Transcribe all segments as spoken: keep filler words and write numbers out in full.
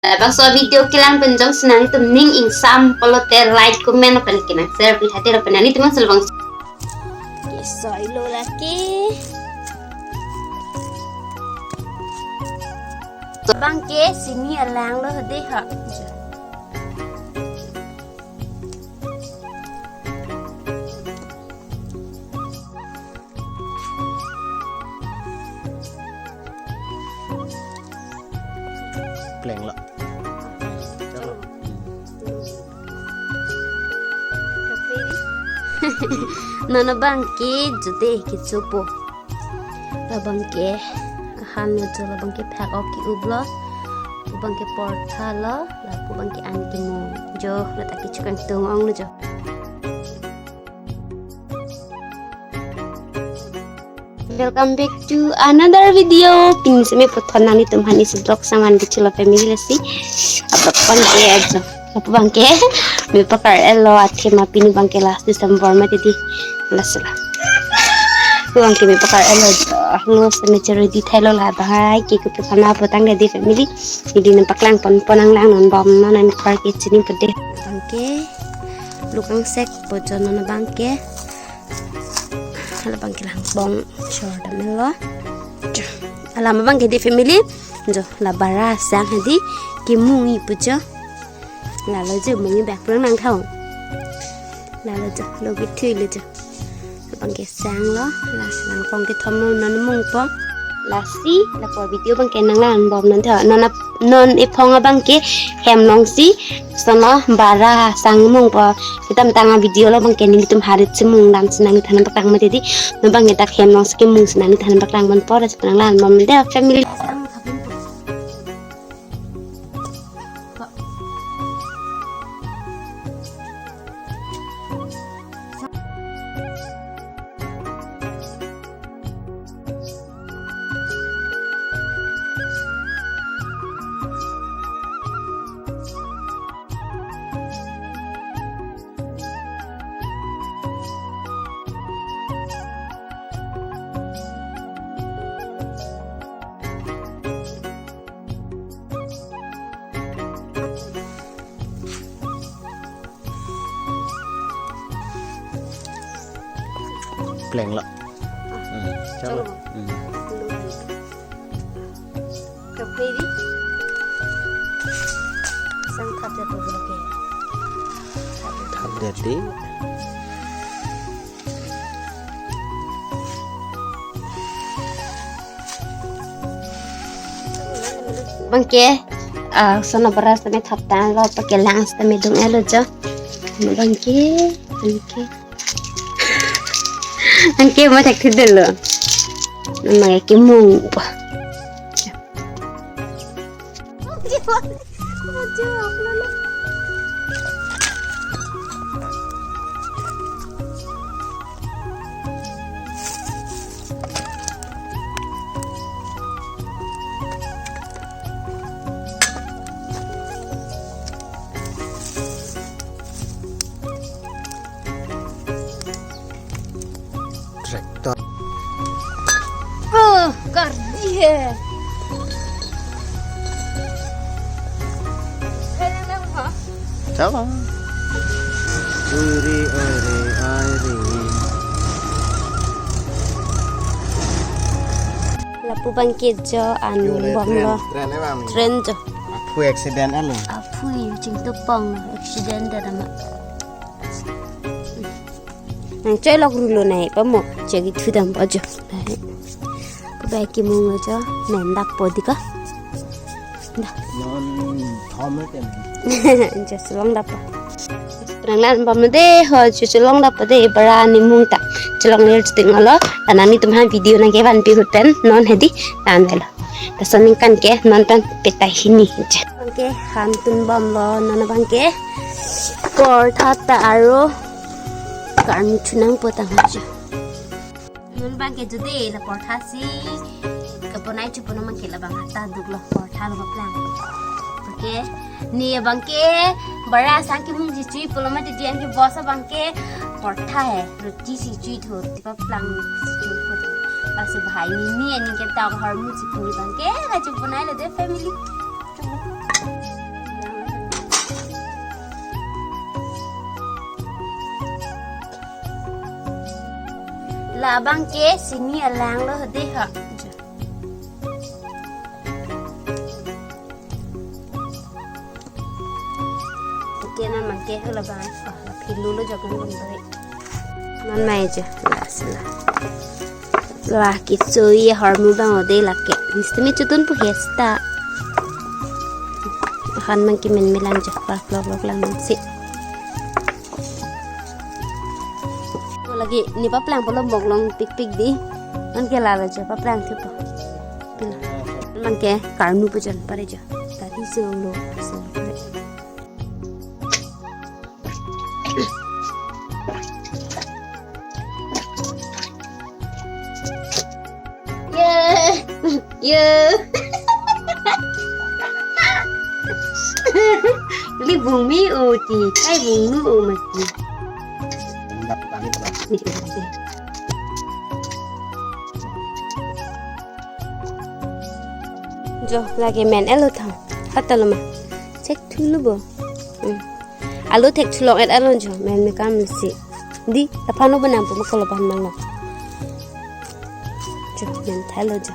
Labangso video kelang pen jongsi nanglitum ning ingsam pulote like, comment pen kenang share pi thate lapen nanglitum laso labang. Kesoi lo lake. Labangke sini alang lo dei ha. Plenglo. Non abangke jute kechopo. Labangke ahan lo jo, labangke phak ok ke-up lo. Labangke portha lo, lapu abangke an kemung jo, lata kechukang tung ong lo jo. Welcome back to another video. Pini seme puthot nanglitum aphan isi vlog saman kecil family lasi. Apa abangke aja. Apa abangke? Me pakar-et lo, athema pini abangke last December mati di. Last la. Abangke me pakar-et lo. Lo seme ready thailo la bahai. Ke kutu khana potang dei family. Neli nangpaklang ponpon nanglang non bom non nangpar ke chini pede. Abangke lukang sek po jo non abangke. Hala abangke lang bong shor damlo. Alam abangke dei family. Jo la bara asang hedi kemung-i pu jo. Lalo jo mung-i bak purang nang thong. Lalo jo lo kethui lo jo. Abangke sang lo, la nangkong kethom lo non mungpo. Lasi lapu video abangke nanglang bom non tho. Non ap-, non ephong abangke hem alongsi sono bara sang mungpo. Kita tangte video lo abangke nelitum harit si mung damsi nangliphan paklang mati di. Non abangke dak hem alongsi kemung si nangliphan paklang ponpo, lasi nanglang bom non tho family. Plenglo. Hmm, chalo. Chalo. Hmm. Kape di. Sang thap det to ke. Thap det di. Abangke, ah, sono bara sitame thap tanglo, pakelang sitame dung-et lo jo. Abangke, abangke. Abangke ma thak thidelo. Nama kemung pa. Tractor. Oh, gardi hai. Chalo. Uri, uri, uri. Lapu abangke jo an bomlo. Train, train abang. Train jo. Aphu accident alo. Aphu chingtupong accident dak dam. Nangchoi lok rulo nai pamo, chegi thudam ajo. Nai. Kubai kemung ajo, men dappo dika. Dah. Non thom tem. Jo cholong dappo. Nanglang bom dei ho, jo cholong dappo dei, bara nemung ta. Cholongler chuting alo, ta nanglitum aphan video nangkevan pi ahut pen, non hedi, tan velo. Laso aningkan ke non pen peta hini. Abangke hantun bomlo non abangke. Portha ta aro karmi chunang potang ajo. Non abangke jute la portha si kaponai chupono abangke labang hata duklo portha lo baplang. Oke. Ne abangke bara asang kemung si chui pulo mati dian ke boss abangke portha hai, roti si chui tho, tipa plang si chui tho. Laso bahai ni ni ani ke ta hormu si puni abangke, kachi punai lo dei family. Labang ke sini alang lo hedi ha. Oke, na mangke hala bang. Oh, la philu lo jokon bang bari. Non mai jo, la sila. La kechoi ahormu bang ode lake. Nistemi chotun pu hesta. Han mangke men melang jo, par plok plok lang si. Lake ne paplang pulo bok long pikpik di. Mangke la lo jo, paplang thupo. Pila. Mangke karnu pu jon pare jo. Tadi solo, solo pare. Ye. Ye. Li bung mi uti, kai bung nu u mati. Jo, lake men elo thang. Kata lo ma. Cek thulu bo. Hmm. Alu thek thulong et alon jo, men me kam si. Di, aphan lo benam pu ma kolo pan mang lo. Jo, men thalo jo.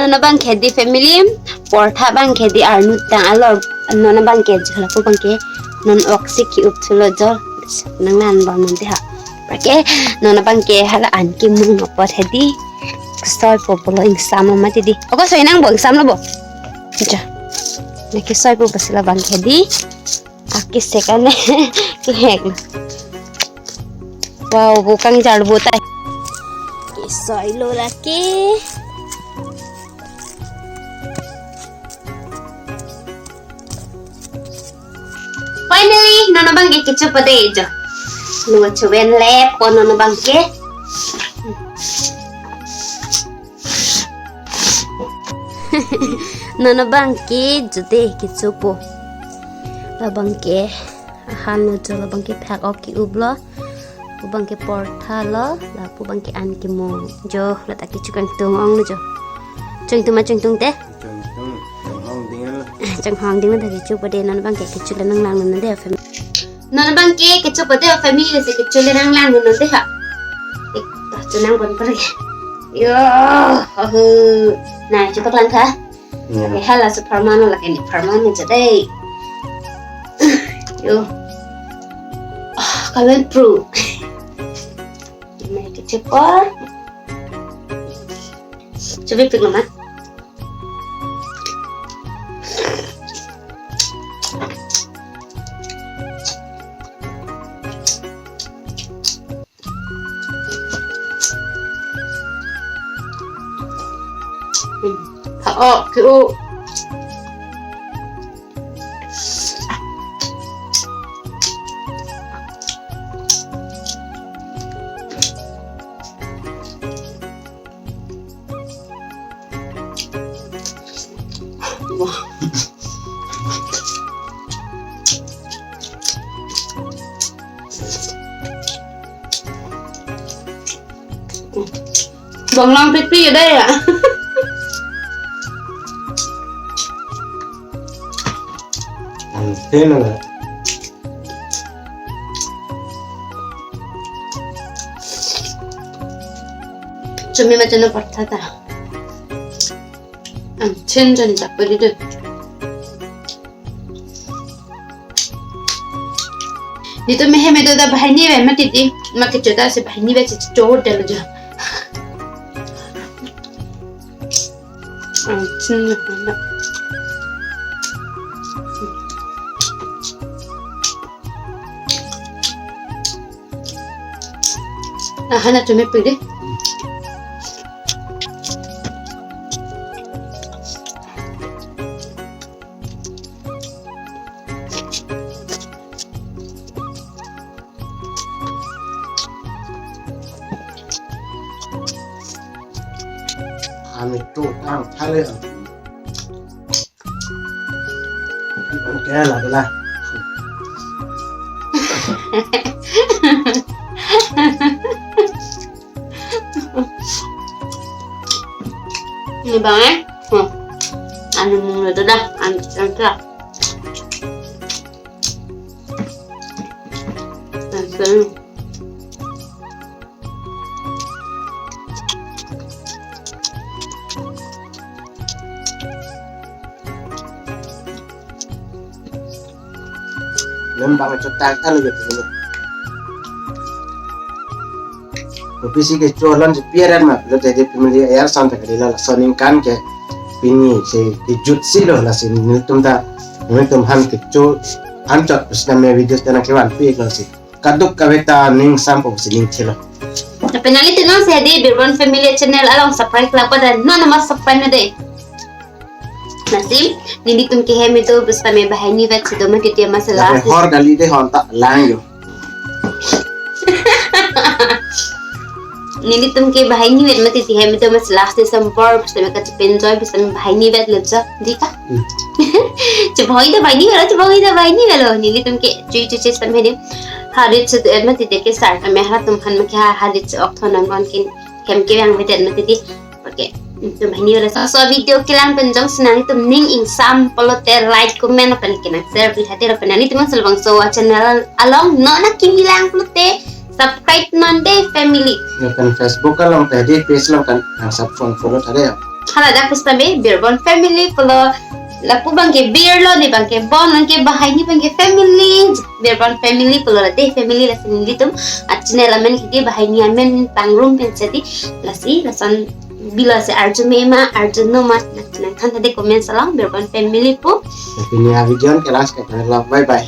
Non abang ke di family, portha abang ke di arnu tang alo, non abang ke jo lapu abang ke, non oksi ki-up thulo jo, nang nan bang non te ha. Oke, non abang ke hala an kemung apot hedi. Soi po pulo ingsam lo mati di. Oko soi nang bo ingsam lo bo. Ja. Neke soi po pasila abang ke di. Aki sekan ne. Kehek. Wow, bukang jal butai. Ke soi lo lake. Finally, non abang ke kecho pade jo. Lo chuven le po non abang ke. Non abang ke jode kecho po. Labang ke han lo jo, labang ke phak ok ki-up lo. Pu abang ke portha lo, lapu abang ke an kemung. Jo, lata kecho kangtung ong lo jo. Changtung ma changtung te? Changtung, changhong ding lo. Changhong ding lo ta kecho pade non abang ke kecho le nang lang non de family. Non abang ke kecho pade family si kecho le nang lang non de ha. Eh, ta chonang bon pare. Yo, ahu. Nai, chepak lang tha. Ya. Oke, hala si pharman lo lake ne pharman ne jadai. Yo. Ah, kalen pru. Nai kecho ko. Chobi pik lo ma. Tha-ok ke-o. Bang lang pipi ya deh ya. Anten lah. Cumi macam apa tata? Ang chin jan jak pwede dun. Dito mehem edo da bahai ni ve mati di. Ma kecho ta si bahai ni ve si chor dalo jo. Ang chin jan. Ah, hana cumi pwede. Ami tu tang thale. Kaya lah lah. Ini bang eh. Hmm. Anu mulu tu dah, anu tu dah. Langsung. Nembang chotak alo gitu. Kopisi kecho alon si piaran ma, lo jadi family ayar san tak dilo, lason ningkan ke pini si kejut si lo, lasi nelitum ta, nelitum han kecho, han chot pusitame video ta nangkevan pi lo si. Kaduk kave ta ning sampo si ning thilo. Tapi nanglitum non si hadi Birbon Family channel along subscribe lak pada non nama subscribe na dei. Lasi, nelitum ke hem itu pusitame bahai ni vet si do mati dia masa Tapi last. Hor kali dei hon ta lang yo. Nelitum ke bahai ni vet mati di hem itu masa last December pusitame kachipen joy pusitame bahai ni vet lo jo. Di ka? Hmm. Chibahai da bahai ni vet lo, chibahai da bahai ni vet lo. Nelitum ke chui chui chui sampai di. Harit si do et mati di ke sar kami halatum han maki ha harit si ok thon angkon kin hem ke yang vet et mati di. Oke, nelitum bahai ni vet lo. So, so video kelang pen jongsi nanglitum ning ingsam pulote like, comment, lapen ke nang share pi hati lapen nanglitum selbang so channel along non akimi lang pulote subscribe non dei family. Lapen Facebook along ta dei page along ta nang sub phone follow ta dei. Hala dak pusitame Birbon Family pulo lapu abang ke Bir lo, ne abang ke Bon, abang ke bahai ni abang ke family. Birbon Family pulo la dei family lasi nelitum a channel amen ke dei bahai ni amen pangrum pen si di lasi lason bilo si arju me ma arju no ma nangthan ta dei comment along Birbon Family pu. Tapi ni a video ke last ke lo, bye bye.